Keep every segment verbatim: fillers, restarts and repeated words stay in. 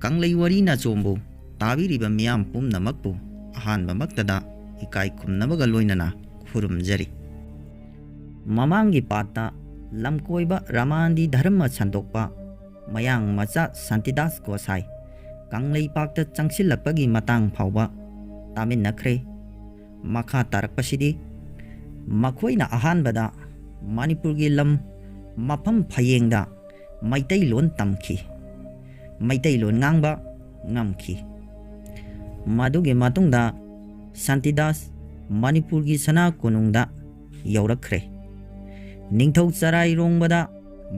ꯀꯪꯂꯩ ꯋꯥꯔꯤ ꯅꯆꯣꯝꯕꯨ ꯇꯥꯕꯤꯔꯤꯕ ꯃꯤꯌꯥꯝ ꯄꯨꯝꯅꯃꯛꯄꯨ ꯑꯍꯥꯟꯕꯃꯛꯇꯗ ꯏꯀꯥꯏ ꯈꯨꯝꯅꯕꯒ ꯂꯣꯏꯅꯅ ꯈꯨꯔꯨꯝꯖꯔꯤ꯫ ꯃꯃꯥꯡꯒꯤ ꯄꯥꯠꯇ ꯂꯝꯀꯣꯏꯕ ꯔꯥꯃꯥꯟꯗꯤ ꯙꯔꯃ ꯁꯟꯗꯣꯛꯄ ꯃꯌꯥꯡ ꯃꯆꯥ ꯁꯥꯟꯇꯤꯗꯥꯁ ꯒꯣꯁꯥꯏ ꯀꯪꯂꯩꯄꯥꯛꯇ ꯆꯪꯁꯤꯜꯂꯛꯄꯒꯤ ꯃꯇꯥꯡ ꯐꯥꯎꯕ ꯇꯥꯃꯤꯟꯅꯈ꯭ꯔꯦ꯫ ꯃꯈꯥ ꯇꯥꯔꯛꯄꯁꯤꯗꯤ ꯃꯈꯣꯏꯅ ꯑꯍꯥꯟꯕꯗ ꯃꯅꯤꯄꯨꯔꯒꯤ ꯂꯝ ꯃꯐꯝ ꯐꯌꯦꯡꯗ ꯃꯩꯇꯩꯂꯣꯟ ꯇꯝꯈꯤ꯫ ꯃꯩꯇꯩꯂꯣꯟ ꯉꯥꯡꯕ ꯉꯝꯈꯤ꯫ ꯃꯗꯨꯒꯤ ꯃꯇꯨꯡꯗ ꯁꯥꯟꯇꯤꯗꯥꯁ ꯃꯅꯤꯄꯨꯔꯒꯤ ꯁꯅꯥ ꯀꯣꯅꯨꯡꯗ ꯌꯧꯔꯛꯈ꯭ꯔꯦ꯫ ꯅꯤꯡꯊꯧ ꯆꯔꯥꯏꯔꯣꯡꯕꯗ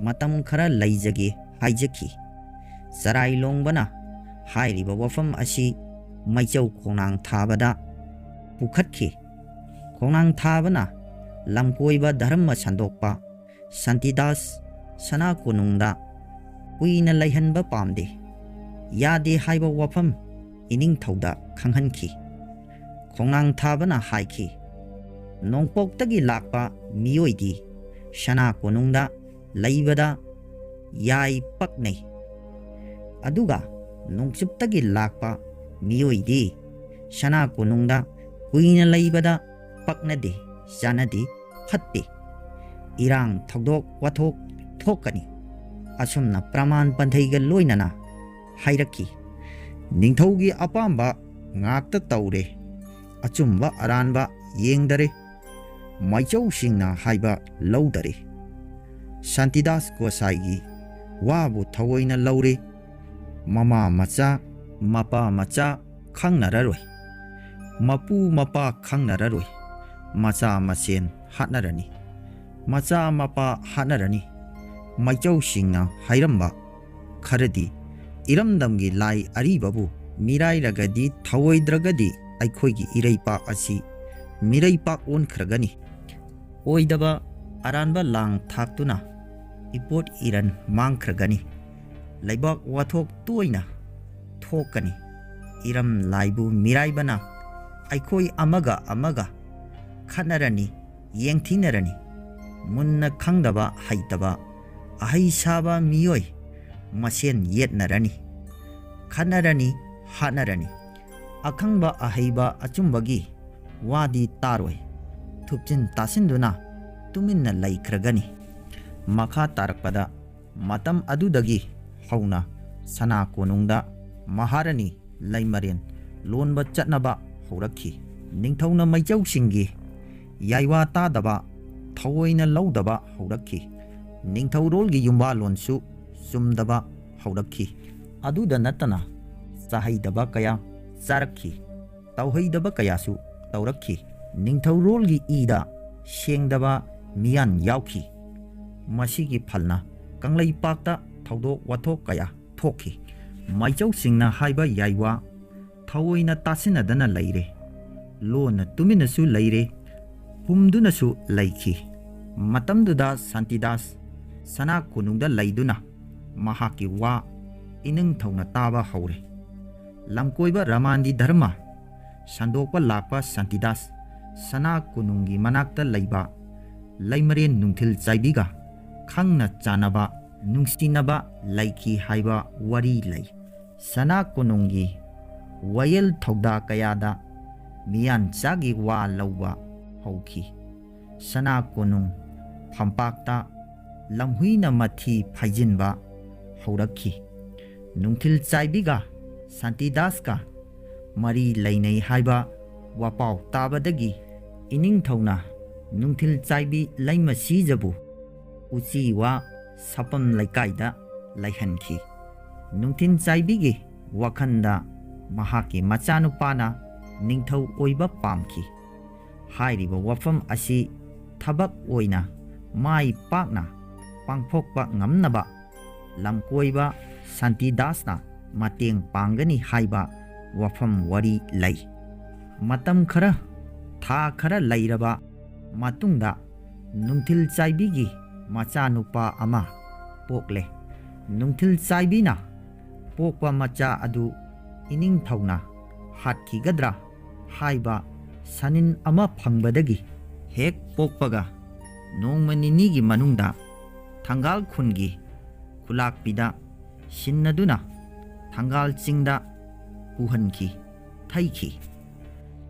ꯃꯇꯝ ꯈꯔ ꯂꯩꯖꯒꯦ ꯍꯥꯏꯖꯈꯤ꯫ ꯆꯔꯥꯏꯔꯣꯡꯕꯅ ꯍꯥꯏꯔꯤꯕ ꯋꯥꯐꯝ ꯑꯁꯤ ꯃꯩꯆꯧ ꯈꯣꯡꯅꯥꯡ ꯊꯥꯕꯗ ꯄꯨꯈꯠꯈꯤ꯫ ꯈꯣꯡꯅꯥꯡ ꯊꯥꯕꯅ ꯂꯝꯀꯣꯏꯕ ꯙꯔꯃ ꯁꯟꯗꯣꯛꯄ ꯁꯥꯟꯇꯤꯗꯥꯁ ꯁꯅꯥ ꯀꯣꯅꯨꯡꯗ ꯀꯨꯏꯅ ꯂꯩꯍꯟꯕ ꯄꯥꯝꯗꯦ꯫ ꯌꯥꯗꯦ ꯍꯥꯏꯕ ꯋꯥꯐꯝ ꯏꯅꯤꯡꯊꯧꯗ ꯈꯪꯍꯟꯈꯤ꯫ ꯈꯣꯡꯅꯥꯡ ꯊꯥꯕꯅ ꯍꯥꯏꯈꯤ, "ꯅꯣꯡꯄꯣꯛꯇꯒꯤ ꯂꯥꯛꯄ ꯃꯤꯑꯣꯏꯗꯤ ꯁꯅꯥ ꯀꯣꯅꯨꯡꯗ ꯂꯩꯕꯗ ꯌꯥꯏ ꯄꯛꯅꯩ꯫ ꯑꯗꯨꯒ ꯅꯣꯡꯆꯨꯞꯇꯒꯤ ꯂꯥꯛꯄ ꯃꯤꯑꯣꯏꯗꯤ ꯁꯅꯥ ꯀꯣꯅꯨꯡꯗ ꯀꯨꯏꯅ ꯂꯩꯕꯗ ꯄꯛꯅꯗꯦ, ꯆꯥꯅꯗꯦ, ꯐꯠꯇꯦ꯫ ꯏꯔꯥꯡ ꯊꯧꯗꯣꯛ ꯋꯥꯊꯣꯛ ꯊꯣꯛꯀꯅꯤ꯫" ꯑꯁꯨꯝꯅ ꯄ꯭ꯔꯃꯥꯟ ꯄꯟꯊꯩꯒ ꯂꯣꯏꯅꯅ ꯍꯥꯏꯔꯛꯈꯤ꯫ ꯅꯤꯡꯊꯧꯒꯤ ꯑꯄꯥꯝꯕ ꯉꯥꯛꯇ ꯇꯧꯔꯦ꯫ ꯑꯆꯨꯝꯕ ꯑꯔꯥꯟꯕ ꯌꯦꯡꯗꯔꯦ꯫ ꯃꯥꯏꯆꯧꯁꯤꯡꯅ ꯍꯥꯏꯕ ꯂꯧꯗꯔꯦ꯫ ꯁꯥꯟꯇꯤꯗꯥꯁ ꯒꯣꯁꯥꯏꯒꯤ ꯋꯥꯕꯨ ꯊꯑꯣꯏꯅ ꯂꯧꯔꯦ꯫ ꯃꯃꯥ ꯃꯆꯥ, ꯃꯄꯥ ꯃꯆꯥ ꯈꯪꯅꯔꯔꯣꯏ꯫ ꯃꯄꯨ ꯃꯄꯥ ꯈꯪꯅꯔꯔꯣꯏ꯫ ꯃꯆꯥ ꯃꯁꯦꯟ ꯍꯥꯠꯅꯔꯅꯤ꯫ ꯃꯆꯥ ꯃꯄꯥ ꯍꯥꯠꯅꯔꯅꯤ꯫ ꯃꯥꯏꯆꯧꯁꯤꯡꯅ ꯍꯥꯏꯔꯝꯕ ꯈꯔꯗꯤ ꯏꯔꯝꯗꯝꯒꯤ ꯂꯥꯏ ꯑꯔꯤꯕꯕꯨ ꯃꯤꯔꯥꯏꯔꯒꯗꯤ, ꯊꯧꯑꯣꯏꯗ꯭ꯔꯒꯗꯤ ꯑꯩꯈꯣꯏꯒꯤ ꯏꯔꯩꯄꯥꯛ ꯑꯁꯤ ꯃꯤꯔꯩꯄꯥꯛ ꯑꯣꯟꯈ꯭ꯔꯒꯅꯤ꯫ ꯑꯣꯏꯗꯕ ꯑꯔꯥꯟꯕ ꯂꯥꯡ ꯊꯥꯛꯇꯨꯅ ꯏꯄꯣꯠ ꯏꯔꯟ ꯃꯥꯡꯈ꯭ꯔꯒꯅꯤ꯫ ꯂꯩꯕꯥꯛ ꯋꯥꯊꯣꯛ ꯇꯣꯏꯅ ꯊꯣꯛꯀꯅꯤ꯫ ꯏꯔꯝ ꯂꯥꯏꯕꯨ ꯃꯤꯔꯥꯏꯕꯅ ꯑꯩꯈꯣꯏ ꯑꯃꯒ ꯑꯃꯒ ꯈꯠꯅꯔꯅꯤ, ꯌꯦꯡꯊꯤꯅꯔꯅꯤ꯫ ꯃꯨꯟꯅ ꯈꯪꯗꯕ ꯍꯩꯇꯕ ꯑꯍꯩ ꯁꯥꯕ ꯃꯤꯑꯣꯏ ꯃꯁꯦꯟ ꯌꯦꯠꯅꯔꯅꯤ꯫ ꯈꯠꯅꯔꯅꯤ, ꯍꯥꯠꯅꯔꯅꯤ꯫ ꯑꯈꯪꯕ ꯑꯍꯩꯕ ꯑꯆꯨꯝꯕꯒꯤ ꯋꯥꯗꯤ ꯇꯥꯔꯣꯏ꯫ ꯊꯨꯞꯆꯤꯟ ꯇꯥꯁꯤꯟꯗꯨꯅ ꯇꯨꯃꯤꯟꯅ ꯂꯩꯈ꯭ꯔꯒꯅꯤ꯫ ꯃꯈꯥ ꯇꯥꯔꯛꯄꯗ ꯃꯇꯝ ꯑꯗꯨꯗꯒꯤ ꯍꯧꯅ ꯁꯅꯥ ꯀꯣꯅꯨꯡꯗ ꯃꯍꯥꯔꯥꯅꯤ ꯂꯩꯃꯔꯦꯟ ꯂꯣꯟꯕ ꯆꯠꯅꯕ ꯍꯧꯔꯛꯈꯤ꯫ ꯅꯤꯡꯊꯧꯅ ꯃꯩꯆꯧꯁꯤꯡꯒꯤ ꯌꯥꯏꯋꯥ ꯇꯥꯗꯕ, ꯊꯑꯣꯏꯅ ꯂꯧꯗꯕ ꯍꯧꯔꯛꯈꯤ꯫ ꯅꯤꯡꯊꯧꯔꯣꯜꯒꯤ ꯌꯨꯝꯕꯥꯂꯣꯟꯁꯨ ꯆꯨꯝꯗꯕ ꯍꯧꯔꯛꯈꯤ꯫ ꯑꯗꯨꯗ ꯅꯠꯇꯅ ꯆꯥꯍꯩꯗꯕ ꯀꯌꯥ ꯆꯥꯔꯛꯈꯤ꯫ ꯇꯧꯍꯩꯗꯕ ꯀꯌꯥꯁꯨ ꯇꯧꯔꯛꯈꯤ꯫ ꯅꯤꯡꯊꯧꯔꯣꯜꯒꯤ ꯏꯗ ꯁꯦꯡꯗꯕ ꯃꯤꯌꯥꯟ ꯌꯥꯎꯈꯤ꯫ ꯃꯁꯤꯒꯤ ꯐꯜꯅ ꯀꯪꯂꯩꯄꯥꯛꯇ ꯊꯧꯗꯣꯛ ꯋꯥꯊꯣꯛ ꯀꯌꯥ ꯊꯣꯛꯈꯤ꯫ ꯃꯥꯏꯆꯧꯁꯤꯡꯅ ꯍꯥꯏꯕ ꯌꯥꯏꯋꯥ ꯊꯑꯣꯏꯅ ꯇꯥꯁꯤꯟꯅꯗꯅ ꯂꯩꯔꯦ꯫ ꯂꯣꯟꯅ ꯇꯨꯃꯤꯟꯅꯁꯨ ꯂꯩꯔꯦ, ꯍꯨꯝꯗꯨꯅꯁꯨ ꯂꯩꯈꯤ꯫ ꯃꯇꯝꯗꯨꯗ ꯁꯥꯟꯇꯤꯗꯥꯁ ꯁꯅꯥ ꯀꯣꯅꯨꯡꯗ ꯂꯩꯗꯨꯅ ꯃꯍꯥꯛꯀꯤ ꯋꯥ ꯏꯅꯤꯡꯊꯧꯅ ꯇꯥꯕ ꯍꯧꯔꯦ꯫ ꯂꯝꯀꯣꯏꯕ ꯔꯃꯥꯟꯗꯤ ꯙꯔꯃ ꯁꯟꯗꯣꯛꯄ ꯂꯥꯛꯄ ꯁꯥꯟꯇꯤꯗꯥꯁ ꯁꯅꯥ ꯀꯣꯅꯨꯡꯒꯤ ꯃꯅꯥꯛꯇ ꯂꯩꯕ ꯂꯩꯃꯔꯦꯟ ꯅꯨꯡꯊꯤꯜ ꯆꯥꯏꯕꯤꯒ ꯈꯪꯅ ꯆꯥꯟꯅꯕ, ꯅꯨꯡꯁꯤꯅꯕ ꯂꯩꯈꯤ ꯍꯥꯏꯕ ꯋꯥꯔꯤ ꯂꯩ꯫ ꯁꯅꯥ ꯀꯣꯅꯨꯡꯒꯤ ꯋꯥꯌꯦꯜ ꯊꯧꯗꯥ ꯀꯌꯥꯗ ꯃꯤꯌꯥꯟꯆꯥꯒꯤ ꯋꯥ ꯂꯧꯕ ꯍꯧꯈꯤ꯫ ꯁꯅꯥ ꯀꯣꯅꯨꯡ ꯐꯝꯄꯥꯛꯇ ꯂꯝꯍꯨꯏꯅ ꯃꯊꯤ ꯐꯥꯏꯖꯤꯟꯕ ꯍꯧꯔꯛꯈꯤ꯫ ꯅꯨꯡꯊꯤꯜ ꯆꯥꯏꯕꯤꯒ ꯁꯥꯟꯇꯤꯗꯥꯁꯀ ꯃꯔꯤ ꯂꯩꯅꯩ ꯍꯥꯏꯕ ꯋꯥꯄꯥꯎ ꯇꯥꯕꯗꯒꯤ ꯏꯅꯤꯡꯊꯧꯅ ꯅꯨꯡꯊꯤꯜ ꯆꯥꯏꯕꯤ ꯂꯩꯃꯁꯤꯖꯕꯨ ꯎꯆꯤꯋꯥ ꯁꯥꯄꯝ ꯂꯩꯀꯥꯏꯗ ꯂꯩꯍꯟꯈꯤ꯫ ꯅꯨꯡꯊꯤꯜ ꯆꯥꯏꯕꯤꯒꯤ ꯋꯥꯈꯜꯗ ꯃꯍꯥꯛꯀꯤ ꯃꯆꯥꯅꯨꯄꯥꯅ ꯅꯤꯡꯊꯧ ꯑꯣꯏꯕ ꯄꯥꯝꯈꯤ꯫ ꯍꯥꯏꯔꯤꯕ ꯋꯥꯐꯝ ꯑꯁꯤ ꯊꯕꯛ ꯑꯣꯏꯅ ꯃꯥꯏ ꯄꯥꯛꯅ ꯄꯥꯡꯊꯣꯛꯄ ꯉꯝꯅꯕ ꯂꯝꯀꯣꯏꯕ ꯁꯥꯟꯇꯤꯗꯥꯁꯅ ꯃꯇꯦꯡ ꯄꯥꯡꯒꯅꯤ ꯍꯥꯏꯕ ꯋꯥꯐꯝ ꯋꯥꯔꯤ ꯂꯩ꯫ ꯃꯇꯝ ꯈꯔ, ꯊꯥ ꯈꯔ ꯂꯩꯔꯕ ꯃꯇꯨꯡꯗ ꯅꯨꯡꯊꯤꯜ ꯆꯥꯏꯕꯤꯒꯤ ꯃꯆꯥꯅꯨꯄꯥ ꯑꯃ ꯄꯣꯛꯂꯦ꯫ ꯅꯨꯡꯊꯤꯜ ꯆꯥꯏꯕꯤꯅ ꯄꯣꯛꯄ ꯃꯆꯥ ꯑꯗꯨ ꯏꯅꯤꯡꯊꯧꯅ ꯍꯥꯠꯈꯤꯒꯗ꯭ꯔꯥ ꯍꯥꯏꯕ ꯁꯅꯤꯟ ꯑꯃ ꯐꯪꯕꯗꯒꯤ ꯍꯦꯛ ꯄꯣꯛꯄꯒ ꯅꯣꯡꯃ ꯅꯤꯅꯤꯒꯤ ꯃꯅꯨꯡꯗ ꯊꯪꯒꯥꯜ ꯈꯨꯟꯒꯤ ꯈꯨꯂꯥꯛꯄꯤꯗ ꯁꯤꯟꯅꯗꯨꯅ ꯊꯪꯒꯥꯜ ꯆꯤꯡꯗ ꯄꯨꯍꯟꯈꯤ, ꯊꯩꯈꯤ꯫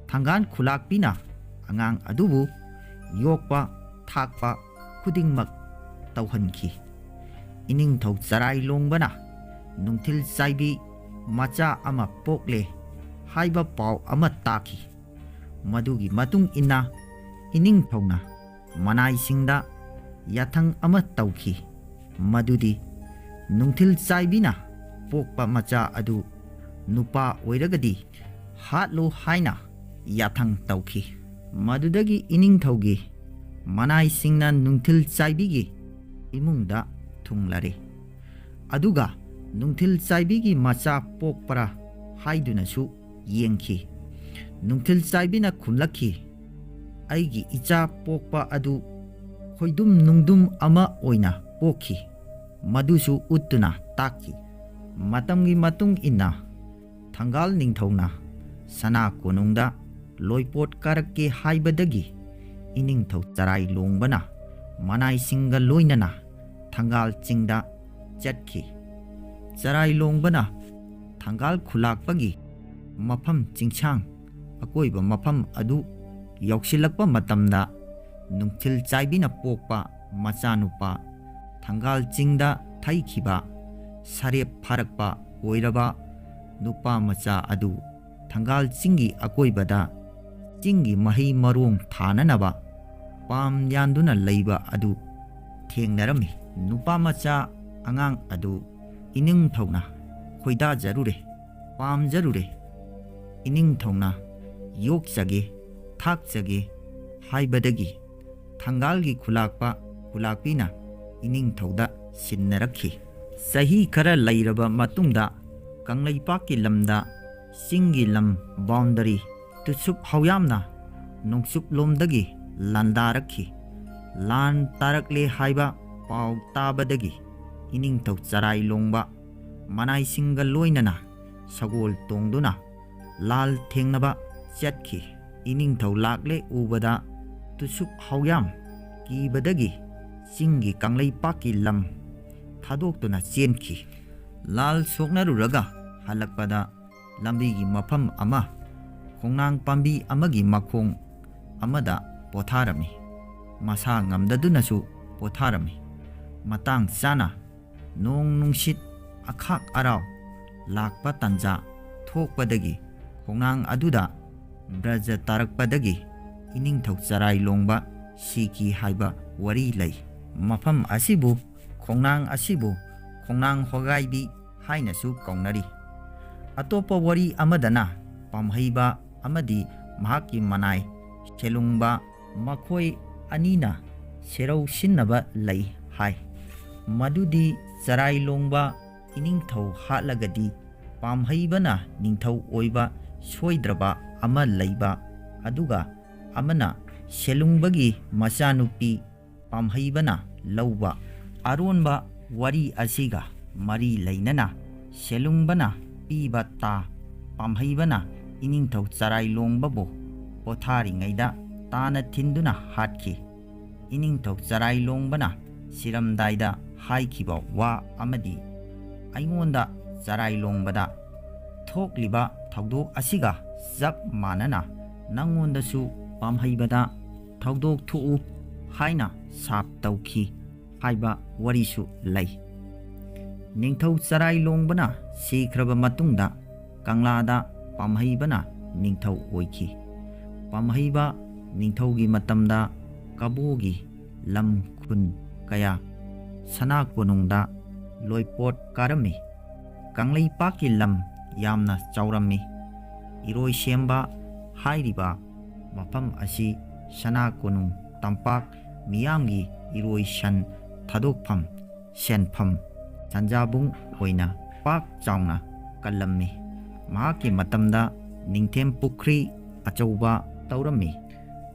ꯊꯪꯒꯥꯜ ꯈꯨꯂꯥꯛꯄꯤꯅ ꯑꯉꯥꯡ ꯑꯗꯨꯕꯨ ꯌꯣꯛꯄ ꯊꯥꯛꯄ ꯈꯨꯗꯤꯡꯃꯛ ꯇꯧꯍꯟꯈꯤ꯫ ꯏꯅꯤꯡꯊꯧ ꯆꯔꯥꯏ ꯂꯣꯡꯕꯅ ꯅꯨꯡꯊꯤꯜ ꯆꯥꯏꯕꯤ ꯃꯆꯥ ꯑꯃ ꯄꯣꯛꯂꯦ ꯍꯥꯏꯕ ꯄꯥꯎ ꯑꯃ ꯇꯥꯈꯤ꯫ ꯃꯗꯨꯒꯤ ꯃꯇꯨꯡ ꯏꯟꯅ ꯏꯅꯤꯡꯊꯧꯅ ꯃꯅꯥꯏꯁꯤꯡꯗ ꯌꯥꯊꯪ ꯑꯃ ꯇꯧꯈꯤ, ꯃꯗꯨꯗꯤ ꯅꯨꯡꯊꯤꯜ ꯆꯥꯏꯕꯤꯅ ꯄꯣꯛꯄ ꯃꯆꯥ ꯑꯗꯨ ꯅꯨꯄꯥ ꯑꯣꯏꯔꯒꯗꯤ ꯍꯥꯠꯂꯨ ꯍꯥꯏꯅ ꯌꯥꯊꯪ ꯇꯧꯈꯤ꯫ ꯃꯗꯨꯗꯒꯤ ꯏꯅꯤꯡꯊꯧꯒꯤ ꯃꯅꯥꯏꯁꯤꯡꯅ ꯅꯨꯡꯊꯤꯜ ꯆꯥꯏꯕꯤꯒꯤ ꯏꯃꯨꯡꯗ ꯊꯨꯡꯂꯔꯦ꯫ ꯑꯗꯨꯒ ꯅꯨꯡꯊꯤꯜ ꯆꯥꯏꯕꯤꯒꯤ ꯃꯆꯥ ꯄꯣꯛꯄ꯭ꯔꯥ ꯍꯥꯏꯗꯨꯅꯁꯨ ꯌꯦꯡꯈꯤ꯫ ꯅꯨꯡꯊꯤꯜ ꯆꯥꯏꯕꯤꯅ ꯈꯨꯝꯂꯛꯈꯤ, "ꯑꯩꯒꯤ ꯏꯆꯥ ꯄꯣꯛꯄ ꯑꯗꯨ ꯈꯣꯏꯗꯨꯝ ꯅꯨꯡꯗꯨꯝ ꯑꯃ ꯑꯣꯏꯅ ꯄꯣꯛꯈꯤ", ꯃꯗꯨꯁꯨ ꯎꯠꯇꯨꯅ ꯇꯥꯛꯈꯤ꯫ ꯃꯇꯝꯒꯤ ꯃꯇꯨꯡ ꯏꯟꯅ ꯊꯪꯒꯥꯜ ꯅꯤꯡꯊꯧꯅ ꯁꯅꯥ ꯀꯣꯅꯨꯡꯗ ꯂꯣꯏꯄꯣꯠ ꯀꯥꯔꯛꯀꯦ ꯍꯥꯏꯕꯗꯒꯤ ꯏꯅꯤꯡꯊꯧ ꯆꯔꯥꯏ ꯂꯣꯡꯕꯅ ꯃꯅꯥꯏꯁꯤꯡꯒ ꯂꯣꯏꯅꯅ ꯊꯪꯒꯥꯜ ꯆꯤꯡꯗ ꯆꯠꯈꯤ꯫ ꯆꯔꯥꯏ ꯂꯣꯡꯕꯅ ꯊꯪꯒꯥꯜ ꯈꯨꯂꯥꯛꯄꯒꯤ ꯃꯐꯝ ꯆꯤꯡꯁꯥꯡ ꯑꯀꯣꯏꯕ ꯃꯐꯝ ꯑꯗꯨ ꯌꯧꯁꯤꯜꯂꯛꯄ ꯃꯇꯝꯗ ꯅꯨꯡꯊꯤꯜ ꯆꯥꯏꯕꯤꯅ ꯄꯣꯛꯄ ꯃꯆꯥꯅꯨꯄꯥ ꯊꯪꯒꯥꯜ ꯆꯤꯡꯗ ꯊꯩꯈꯤꯕ ꯁꯔꯦꯞ ꯐꯥꯔꯛꯄ ꯑꯣꯏꯔꯕ ꯅꯨꯄꯥ ꯃꯆꯥ ꯑꯗꯨ ꯊꯪꯒꯥꯜ ꯆꯤꯡꯒꯤ ꯑꯀꯣꯏꯕꯗ ꯆꯤꯡꯒꯤ ꯃꯍꯩ ꯃꯔꯣꯡ ꯊꯥꯅꯅꯕ ꯄꯥꯝ ꯌꯥꯟꯗꯨꯅ ꯂꯩꯕ ꯑꯗꯨ ꯊꯦꯡꯅꯔꯝꯃꯤ꯫ ꯅꯨꯄꯥ ꯃꯆꯥ ꯑꯉꯥꯡ ꯑꯗꯨ ꯏꯅꯤꯡꯊꯧꯅ ꯈꯣꯏꯗꯥꯖꯔꯨꯔꯦ, ꯄꯥꯝꯖꯔꯨꯔꯦ꯫ ꯏꯅꯤꯡꯊꯧꯅ ꯌꯣꯛꯆꯒꯦ, ꯊꯥꯛꯆꯒꯦ ꯍꯥꯏꯕꯗꯒꯤ ꯊꯪꯒꯥꯜꯒꯤ ꯈꯨꯂꯥꯛꯄ ꯈꯨꯂꯥꯛꯄꯤꯅ ꯏꯅꯤꯡꯊꯧꯗ ꯁꯤꯟꯅꯔꯛꯈꯤ꯫ ꯆꯍꯤ ꯈꯔ ꯂꯩꯔꯕ ꯃꯇꯨꯡꯗ ꯀꯪꯂꯩꯄꯥꯛꯀꯤ ꯂꯝꯗ ꯆꯤꯡꯒꯤ ꯂꯝ ꯕꯥꯎꯟꯗꯔꯤ ꯇꯨꯁꯨꯞ ꯍꯧꯌꯥꯝꯅ ꯅꯣꯡꯆꯨꯞꯂꯣꯝꯗꯒꯤ ꯂꯥꯟꯗꯥꯔꯛꯈꯤ꯫ ꯂꯥꯟ ꯇꯥꯔꯛꯂꯦ ꯍꯥꯏꯕ ꯄꯥꯎ ꯇꯥꯕꯗꯒꯤ ꯏꯅꯤꯡꯊꯧ ꯆꯔꯥꯏ ꯂꯣꯡꯕ ꯃꯅꯥꯏꯁꯤꯡꯒ ꯂꯣꯏꯅꯅ ꯁꯒꯣꯜ ꯇꯣꯡꯗꯨꯅ ꯂꯥꯜ ꯊꯦꯡꯅꯕ ꯆꯠꯈꯤ꯫ ꯏꯅꯤꯡꯊꯧ ꯂꯥꯛꯂꯦ ꯎꯕꯗ ꯇꯨꯁꯨꯞ ꯍꯧꯌꯥꯝ ꯀꯤꯕꯗꯒꯤ ꯆꯤꯡꯒꯤ ꯀꯪꯂꯩꯄꯥꯛꯀꯤ ꯂꯝ ꯊꯥꯗꯣꯛꯇꯨꯅ ꯆꯦꯟꯈꯤ꯫ ꯂꯥꯜ ꯁꯣꯛꯅꯔꯨꯔꯒ ꯍꯜꯂꯛꯄꯗ ꯂꯝꯕꯤꯒꯤ ꯃꯐꯝ ꯑꯃ ꯈꯣꯡꯅꯥꯡ ꯄꯥꯝꯕꯤ ꯑꯃꯒꯤ ꯃꯈꯣꯡ ꯑꯃꯗ ꯄꯣꯊꯥꯔꯝꯃꯤ꯫ ꯃꯁꯥ ꯉꯝꯗꯗꯨꯅꯁꯨ ꯄꯣꯊꯥꯔꯝꯃꯤ꯫ ꯃꯇꯥꯡ ꯆꯥꯅ ꯅꯣꯡ ꯅꯨꯡꯁꯤꯠ ꯑꯈꯥꯛ ꯑꯔꯥꯎ ꯂꯥꯛꯄ ꯇꯟꯖꯥ ꯊꯣꯛꯄꯗꯒꯤ ꯈꯣꯡꯅꯥꯡ ꯑꯗꯨꯗ ꯕ꯭ꯔꯖ ꯇꯥꯔꯛꯄꯗꯒꯤ ꯏꯅꯤꯡꯊꯧ ꯆꯔꯥꯏ ꯂꯣꯡꯕ ꯁꯤꯈꯤ ꯍꯥꯏꯕ ꯋꯥꯔꯤ ꯂꯩ꯫ ꯃꯐꯝ ꯑꯁꯤꯕꯨ, ꯈꯣꯡꯅꯥꯡ ꯑꯁꯤꯕꯨ ꯈꯣꯡꯅꯥꯡ ꯍꯣꯒꯥꯏꯕꯤ ꯍꯥꯏꯅꯁꯨ ꯀꯧꯅꯔꯤ꯫ ꯑꯇꯣꯞꯄ ꯋꯥꯔꯤ ꯑꯃꯗꯅ ꯄꯥꯝꯍꯩꯕ ꯑꯃꯗꯤ ꯃꯍꯥꯛꯀꯤ ꯃꯅꯥꯏ ꯁꯦꯂꯨꯡꯕ ꯃꯈꯣꯏ ꯑꯅꯤꯅ ꯁꯦꯔꯧ ꯁꯤꯟꯅꯕ ꯂꯩ ꯍꯥꯏ꯫ ꯃꯗꯨꯗꯤ ꯆꯔꯥꯏ ꯂꯣꯡꯕ ꯏꯅꯤꯡꯊꯧ ꯍꯥꯠꯂꯒꯗꯤ ꯄꯥꯝꯍꯩꯕꯅ ꯅꯤꯡꯊꯧ ꯑꯣꯏꯕ ꯁꯣꯏꯗ꯭ꯔꯕ ꯑꯃ ꯂꯩꯕ, ꯑꯗꯨꯒ ꯑꯃꯅ ꯁꯦꯂꯨꯡꯕꯒꯤ ꯃꯆꯥꯅꯨꯄꯤ ꯄꯥꯝꯍꯩꯕꯅ ꯂꯧꯕ꯫ ꯑꯔꯣꯟꯕ ꯋꯥꯔꯤ ꯑꯁꯤꯒ ꯃꯔꯤ ꯂꯩꯅꯅ ꯁꯦꯂꯨꯡꯕꯅ ꯄꯤꯕ ꯇꯥ ꯄꯥꯝꯍꯩꯕꯅ ꯏꯅꯤꯡꯊꯧ ꯆꯔꯥꯏ ꯂꯣꯡꯕꯕꯨ ꯄꯣꯊꯥꯔꯤꯉꯩꯗ ꯇꯥꯅ ꯊꯤꯟꯗꯨꯅ ꯍꯥꯠꯈꯤ꯫ ꯏꯅꯤꯡꯊꯧ ꯆꯔꯥꯏ ꯂꯣꯡꯕꯅ ꯁꯤꯔꯝꯗꯥꯏꯗ ꯍꯥꯏꯈꯤꯕ ꯋꯥ ꯑꯃꯗꯤ ꯑꯩꯉꯣꯟꯗ ꯆꯔꯥꯏ ꯂꯣꯡꯕꯗ ꯊꯣꯛꯂꯤꯕ ꯊꯧꯗꯣꯛ ꯑꯁꯤꯒ ꯆꯞ ꯃꯥꯟꯅꯅ ꯅꯪꯉꯣꯟꯗꯁꯨ ꯄꯥꯝꯍꯩꯕꯗ ꯊꯧꯗꯣꯛ ꯊꯣꯛꯎ ꯍꯥꯏꯅ ꯁꯥꯞ ꯇꯧꯈꯤ ꯍꯥꯏꯕ ꯋꯥꯔꯤꯁꯨ ꯂꯩ꯫ ꯅꯤꯡꯊꯧ ꯆꯔꯥꯏ ꯂꯣꯡꯕꯅ ꯁꯤꯈ꯭ꯔꯕ ꯃꯇꯨꯡꯗ ꯀꯪꯂꯥꯗ ꯄꯥꯝꯍꯩꯕꯅ ꯅꯤꯡꯊꯧ ꯑꯣꯏꯈꯤ꯫ ꯄꯥꯝꯍꯩꯕ ꯅꯤꯡꯊꯧꯒꯤ ꯃꯇꯝꯗ ꯀꯕꯣꯒꯤ ꯂꯝ ꯈꯨꯟ ꯀꯌꯥ ꯁꯅꯥ ꯀꯣꯅꯨꯡꯗ ꯂꯣꯏꯄꯣꯠ ꯀꯥꯔꯝꯃꯤ꯫ ꯀꯪꯂꯩꯄꯥꯛꯀꯤ ꯂꯝ ꯌꯥꯝꯅ ꯆꯥꯎꯔꯝꯃꯤ꯫ ꯏꯔꯣꯏꯁꯦꯝꯕ ꯍꯥꯏꯔꯤꯕ ꯃꯐꯝ ꯑꯁꯤ ꯁꯅꯥ ꯀꯣꯅꯨꯡ ꯇꯝꯄꯥꯛ ꯃꯤꯌꯥꯝꯒꯤ ꯏꯔꯣꯏ ꯁꯟ ꯊꯥꯗꯣꯛꯐꯝ, ꯁꯦꯟꯐꯝ, ꯁꯟꯖꯥꯕꯨꯡ ꯑꯣꯏꯅ ꯄꯥꯛ ꯆꯥꯎꯅ ꯀꯜꯂꯝꯃꯤ꯫ ꯃꯍꯥꯛꯀꯤ ꯃꯇꯝꯗ ꯅꯤꯡꯊꯦꯝ ꯄꯨꯈ꯭ꯔꯤ ꯑꯆꯧꯕ ꯇꯧꯔꯝꯃꯤ꯫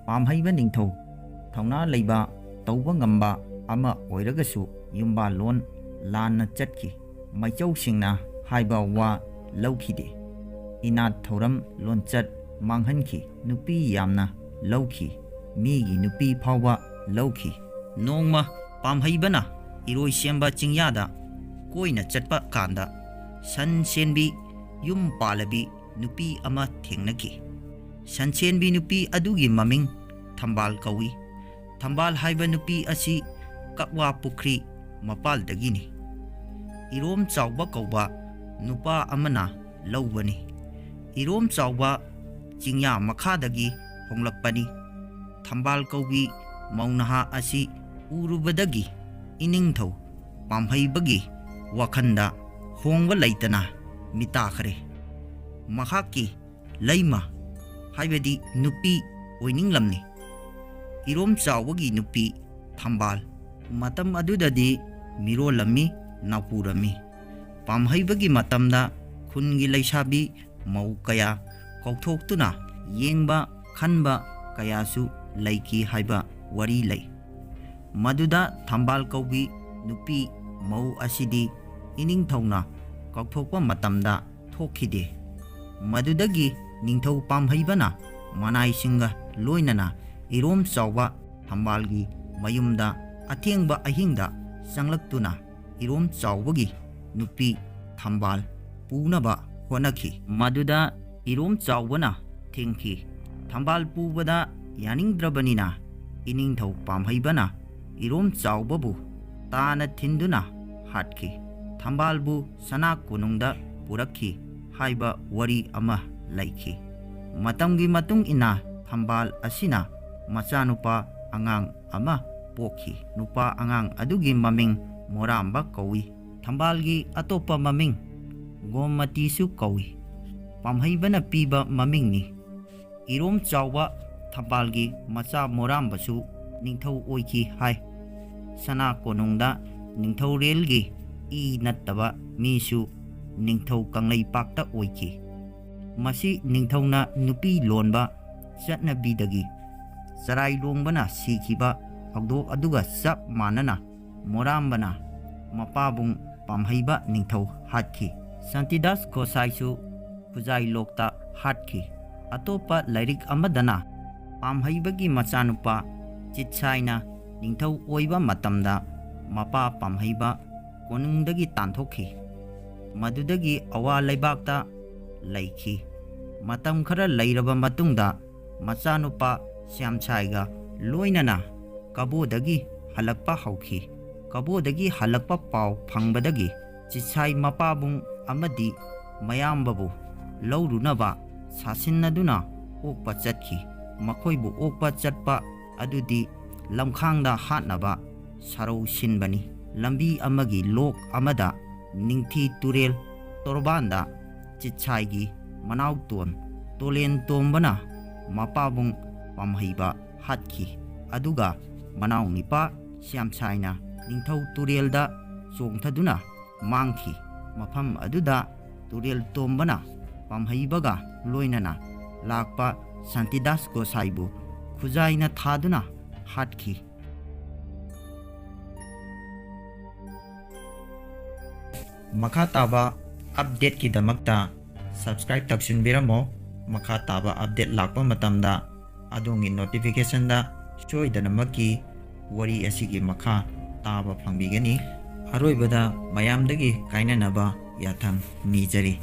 ꯄꯥꯝꯍꯩꯕ ꯅꯤꯡꯊꯧ ꯊꯧꯅꯥ ꯂꯩꯕ, ꯇꯧꯕ ꯉꯝꯕ ꯑꯃ ꯑꯣꯏꯔꯒꯁꯨ ꯌꯨꯝꯕꯥꯜꯂꯣꯟ ꯂꯥꯟꯅ ꯆꯠꯈꯤ꯫ ꯃꯩꯆꯧꯁꯤꯡꯅ ꯍꯥꯏꯕ ꯋꯥ ꯂꯧꯈꯤꯗꯦ꯫ ꯏꯅꯥꯠ ꯊꯧꯔꯝ ꯂꯣꯟꯆꯠ ꯃꯥꯡꯍꯟꯈꯤ꯫ ꯅꯨꯄꯤ ꯌꯥꯝꯅ ꯂꯧꯈꯤ꯫ ꯃꯤꯒꯤ ꯅꯨꯄꯤ ꯐꯥꯎꯕ ꯂꯧꯈꯤ꯫ ꯅꯣꯡꯃ ꯄꯥꯝꯍꯩꯕꯅ ꯏꯔꯣꯏꯁꯦꯝꯕ ꯆꯤꯡꯌꯥꯗ ꯀꯣꯏꯅ ꯆꯠꯄ ꯀꯥꯟꯗ ꯁꯟ ꯁꯦꯟꯕꯤ ꯌꯨꯝ ꯄꯥꯜꯂꯕꯤ ꯅꯨꯄꯤ ꯑꯃ ꯊꯦꯡꯅꯈꯤ꯫ ꯁꯟ ꯁꯦꯟꯕꯤ ꯅꯨꯄꯤ ꯑꯗꯨꯒꯤ ꯃꯃꯤꯡ ꯊꯝꯕꯥꯜ ꯀꯧꯏ꯫ ꯊꯝꯕꯥꯜ ꯍꯥꯏꯕ ꯅꯨꯄꯤ ꯑꯁꯤ ꯀꯛꯋꯥ ꯄꯨꯈ꯭ꯔꯤ ꯃꯄꯥꯜꯗꯒꯤꯅꯤ꯫ ꯏꯔꯣꯝ ꯆꯥꯎꯕ ꯀꯧꯕ ꯅꯨꯄꯥ ꯑꯃꯅ ꯂꯧꯕꯅꯤ꯫ ꯏꯔꯣꯝ ꯆꯥꯎꯕ ꯆꯤꯡꯌꯥ ꯃꯈꯥꯗꯒꯤ ꯍꯣꯡꯂꯛꯄꯅꯤ꯫ ꯊꯝꯕꯥꯜ ꯀꯧꯕꯤ ꯃꯧ ꯅꯍꯥ ꯑꯁꯤ ꯎꯔꯨꯕꯗꯒꯤ ꯏꯅꯤꯡꯊꯧ ꯄꯥꯝꯍꯩꯕꯒꯤ ꯋꯥꯈꯜꯗ ꯍꯣꯡꯕ ꯂꯩꯇꯅ ꯃꯤꯇꯥꯈ꯭ꯔꯦ꯫ ꯃꯍꯥꯛꯀꯤ ꯂꯩꯃ ꯍꯥꯏꯕꯗꯤ ꯅꯨꯄꯤ ꯑꯣꯏꯅꯤꯡꯂꯝꯃꯤ꯫ ꯏꯔꯣꯝ ꯆꯥꯎꯕꯒꯤ ꯅꯨꯄꯤ ꯊꯝꯕꯥꯜ꯫ ꯃꯇꯝ ꯑꯗꯨꯗꯗꯤ ꯃꯤꯔꯣꯜꯂꯝꯃꯤ, ꯅꯥꯎꯄꯨꯔꯝꯃꯤ꯫ ꯄꯥꯝꯍꯩꯕꯒꯤ ꯃꯇꯝꯗ ꯈꯨꯟꯒꯤ ꯂꯩꯁꯥꯕꯤ ꯃꯧ ꯀꯌꯥ ꯀꯧꯊꯣꯛꯇꯨꯅ ꯌꯦꯡꯕ ꯈꯟꯕ ꯀꯌꯥꯁꯨ ꯂꯩꯈꯤ ꯍꯥꯏꯕ ꯋꯥꯔꯤ ꯂꯩ꯫ ꯃꯗꯨꯗ ꯊꯝꯕꯥꯜ ꯀꯧꯕꯤ ꯅꯨꯄꯤ ꯃꯧ ꯑꯁꯤꯗꯤ ꯏꯅꯤꯡꯊꯧꯅ ꯀꯧꯊꯣꯛꯄ ꯃꯇꯝꯗ ꯊꯣꯛꯈꯤꯗꯦ꯫ ꯃꯗꯨꯗꯒꯤ ꯅꯤꯡꯊꯧ ꯄꯥꯝꯍꯩꯕꯅ ꯃꯅꯥꯏꯁꯤꯡꯒ ꯂꯣꯏꯅꯅ ꯏꯔꯣꯝ ꯆꯥꯎꯕ ꯊꯝꯕꯥꯜꯒꯤ ꯃꯌꯨꯝꯗ ꯑꯊꯦꯡꯕ ꯑꯍꯤꯡꯗ ꯆꯪꯂꯛꯇꯨꯅ ꯏꯔꯣꯝ ꯆꯥꯎꯕꯒꯤ ꯅꯨꯄꯤ ꯊꯝꯕꯥꯜ ꯄꯨꯅꯕ ꯍꯣꯠꯅꯈꯤ꯫ ꯃꯗꯨꯗ ꯏꯔꯣꯝ ꯆꯥꯎꯕꯅ ꯊꯤꯡꯈꯤ꯫ ꯊꯝꯕꯥꯜ ꯄꯨꯕꯗ ꯌꯥꯅꯤꯡꯗ꯭ꯔꯕꯅꯤꯅ ꯏꯅꯤꯡꯊꯧ ꯄꯥꯝꯍꯩꯕꯅ ꯏꯔꯣꯝ ꯆꯥꯎꯕꯕꯨ ꯇꯥꯅ ꯊꯤꯟꯗꯨꯅ ꯍꯥꯠꯈꯤ꯫ ꯊꯝꯕꯥꯜꯕꯨ ꯁꯅꯥ ꯀꯣꯅꯨꯡꯗ ꯄꯨꯔꯛꯈꯤ ꯍꯥꯏꯕ ꯋꯥꯔꯤ ꯑꯃ ꯂꯩꯈꯤ꯫ ꯃꯇꯝꯒꯤ ꯃꯇꯨꯡ ꯏꯟꯅ ꯊꯝꯕꯥꯜ ꯑꯁꯤꯅ ꯃꯆꯥꯅꯨꯄꯥ ꯑꯉꯥꯡ ꯑꯃ ꯄꯣꯛꯈꯤ꯫ ꯅꯨꯄꯥ ꯑꯉꯥꯡ ꯑꯗꯨꯒꯤ ꯃꯃꯤꯡ ꯃꯣꯔꯥꯝꯕ ꯀꯧꯏ꯫ ꯊꯝꯕꯥꯜꯒꯤ ꯑꯇꯣꯞꯄ ꯃꯃꯤꯡ ꯒꯣꯃꯇꯤꯁꯨ ꯀꯧꯏ꯫ ꯄꯥꯝꯍꯩꯕꯅ ꯄꯤꯕ ꯃꯃꯤꯡꯅꯤ꯫ ꯏꯔꯣꯝ ꯆꯥꯎꯕ ꯊꯝꯕꯥꯜꯒꯤ ꯃꯆꯥ ꯃꯣꯔꯥꯝꯕꯁꯨ ꯅꯤꯡꯊꯧ ꯑꯣꯏꯈꯤ ꯍꯥꯏ꯫ ꯁꯅꯥ ꯀꯣꯅꯨꯡꯗ ꯅꯤꯡꯊꯧꯔꯦꯜꯒꯤ ꯏ ꯅꯠꯇꯕ ꯃꯤꯁꯨ ꯅꯤꯡꯊꯧ ꯀꯪꯂꯩꯄꯥꯛꯇ ꯑꯣꯏꯈꯤ꯫ ꯃꯁꯤ ꯅꯤꯡꯊꯧꯅ ꯅꯨꯄꯤ ꯂꯣꯟꯕ ꯆꯠꯅꯕꯤꯗꯒꯤ ꯆꯔꯥꯏ ꯂꯣꯡꯕꯅ ꯁꯤꯈꯤꯕ ꯊꯧꯗꯣꯛ ꯑꯗꯨꯒ ꯆꯞ ꯃꯥꯟꯅꯅ ꯃꯣꯔꯥꯝꯕꯅ ꯃꯄꯥꯕꯨꯡ ꯄꯥꯝꯍꯩꯕ ꯅꯤꯡꯊꯧ ꯍꯥꯠꯈꯤ꯫ ꯁꯥꯟꯇꯤꯗꯥꯁ ꯒꯣꯁꯥꯏꯁꯨ ꯈꯨꯖꯥꯏꯂꯣꯛꯇ ꯍꯥꯠꯈꯤ꯫ ꯑꯇꯣꯞꯄ ꯂꯥꯏꯔꯤꯛ ꯑꯃꯗꯅ ꯄꯥꯝꯍꯩꯕꯒꯤ ꯃꯆꯥꯅꯨꯄꯥ ꯆꯤꯠꯁꯥꯏꯅ ꯅꯤꯡꯊꯧ ꯑꯣꯏꯕ ꯃꯇꯝꯗ ꯃꯄꯥ ꯄꯥꯝꯍꯩꯕ ꯀꯣꯅꯨꯡꯗꯒꯤ ꯇꯥꯟꯊꯣꯛꯈꯤ꯫ ꯃꯗꯨꯗꯒꯤ ꯑꯋꯥ ꯂꯩꯕꯥꯛꯇ ꯂꯩꯈꯤ꯫ ꯃꯇꯝ ꯈꯔ ꯂꯩꯔꯕ ꯃꯇꯨꯡꯗ ꯃꯆꯥꯅꯨꯄꯥ ꯁ꯭ꯌꯥꯝꯁꯥꯏꯒ ꯂꯣꯏꯅꯅ ꯀꯕꯣꯗꯒꯤ ꯍꯜꯂꯛꯄ ꯍꯧꯈꯤ꯫ ꯀꯕꯣꯗꯒꯤ ꯍꯜꯂꯛꯄ ꯄꯥꯎ ꯐꯪꯕꯗꯒꯤ ꯆꯤꯠꯁꯥꯏ ꯃꯄꯥꯕꯨꯡ ꯑꯃꯗꯤ ꯃꯌꯥꯝꯕꯕꯨ ꯂꯧꯔꯨꯅꯕ ꯁꯥꯁꯤꯟꯅꯗꯨꯅ ꯑꯣꯛꯄ ꯆꯠꯈꯤ꯫ ꯃꯈꯣꯏꯕꯨ ꯑꯣꯛꯄ ꯆꯠꯄ ꯑꯗꯨꯗꯤ ꯂꯝꯈꯥꯡꯗ ꯍꯥꯠꯅꯕ ꯁꯔꯧ ꯁꯤꯟꯕꯅꯤ꯫ ꯂꯝꯕꯤ ꯑꯃꯒꯤ ꯂꯣꯛ ꯑꯃꯗ ꯅꯤꯡꯊꯤ ꯇꯨꯔꯦꯜ ꯇꯣꯔꯕꯥꯟꯗ ꯆꯤꯠꯁꯥꯏꯒꯤ ꯃꯅꯥꯎꯇꯣꯟ ꯇꯣꯂꯦꯟ ꯇꯣꯝꯕꯅ ꯃꯄꯥꯕꯨꯡ ꯄꯥꯝꯍꯩꯕ ꯍꯥꯠꯈꯤ꯫ ꯑꯗꯨꯒ ꯃꯅꯥꯎꯅꯤꯄꯥ ꯁ꯭ꯌꯥꯝꯁꯥꯏꯅ ꯅꯤꯡꯊꯧ ꯇꯨꯔꯦꯜꯗ ꯆꯣꯡꯊꯗꯨꯅ ꯃꯥꯡꯈꯤ꯫ ꯃꯐꯝ ꯑꯗꯨꯗ ꯇꯨꯔꯦꯜ ꯇꯣꯝꯕꯅ ꯄꯥꯝꯍꯩꯕꯒ ꯂꯣꯏꯅꯅ ꯂꯥꯛꯄ ꯁꯥꯟꯇꯤꯗꯥꯁ ꯒꯣꯁꯥꯏꯕꯨ ꯈꯨꯖꯥꯏꯅ ꯊꯥꯗꯨꯅ ꯍꯥꯠꯈꯤ꯫ ꯃꯈꯥ ꯇꯥꯕ updateꯀꯤꯗꯃꯛꯇ subscribe ꯇꯧꯁꯤꯟꯕꯤꯔꯝꯃꯣ꯫ ꯃꯈꯥ ꯇꯥꯕ update ꯂꯥꯛꯄ ꯃꯇꯝꯗ ꯑꯗꯣꯝꯒꯤ notificationꯗ ꯁꯣꯏꯗꯅꯃꯛꯀꯤ ꯋꯥꯔꯤ ꯑꯁꯤꯒꯤ ꯃꯈꯥ ꯇꯥꯕ ꯐꯪꯕꯤꯒꯅꯤ꯫ ꯑꯔꯣꯏꯕꯗ ꯃꯌꯥꯝꯗꯒꯤ ꯀꯥꯏꯅꯅꯕ ꯌꯥꯊꯪ ꯅꯤꯖꯔꯤ꯫